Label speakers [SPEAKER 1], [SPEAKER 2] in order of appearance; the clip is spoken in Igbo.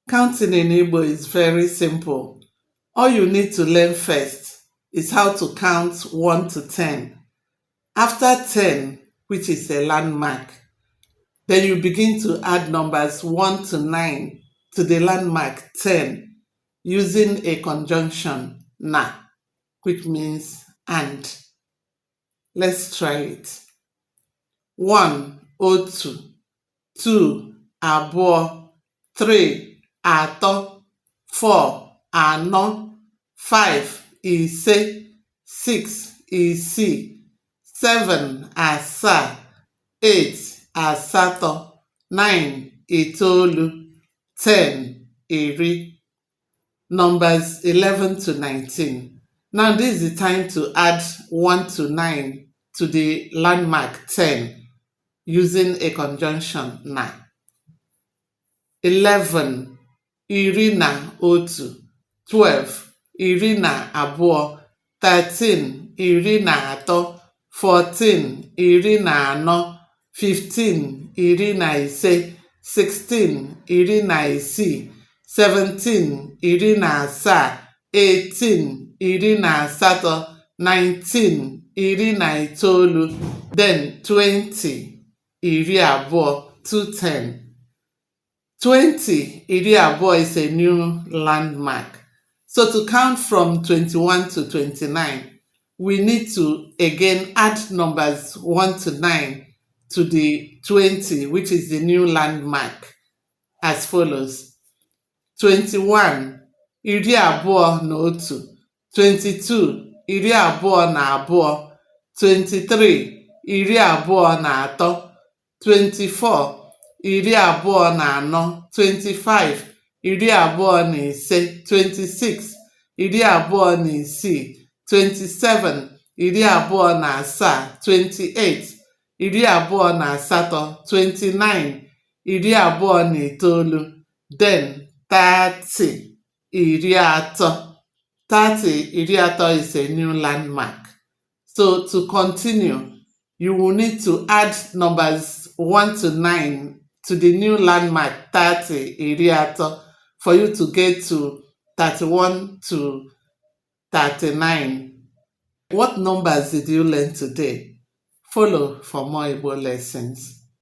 [SPEAKER 1] Counting in Igbo is very simple. All you need to learn first is how to count 1 to 10. After 10, which is a landmark, then you begin to add numbers 1 to 9 to the landmark 10 using a conjunction na, which means and. Let's try it. 1, otu, 2, abụọ, 3, atọ, 4, anọ, 5, ise, 6, isii, 7, asaa, 8, asatọ, 9, itoolu, 10, iri. Numbers 11 to 19. Now this is the time to add 1 to 9 to the landmark 10 using a conjunction na. 11, iri na otu, 12, iri na abụọ, 13, iri na atọ, 14, iri na anọ, 15, iri na ise, 16, iri na isii, 17, iri na asaa, 18, iri na asatọ, 19, iri na itoolu, then 20, iri abụọ, 210. 20, iri abụọ, is a new landmark. So to count from 21 to 29, we need to again add numbers 1 to 9 to the 20, which is the new landmark, as follows. 21, iri abụọ na otu, 22, iri abụọ na abụọ, 23, iri abụọ na atọ, 24, iri abụọ na anọ, 25, iri abụọ na ise, 26, iri abụọ na isii, 27, iri abụọ na asaa, 28, iri abụọ na asatọ, 29, iri abụọ na itoolu, then 30, iri atọ. 30, iri atọ, is a new landmark. So to continue, you will need to add numbers 1 to 9 to the new landmark 30, iri atọ, for you to get to 31 to 39. What numbers did you learn today? Follow for more Igbo lessons.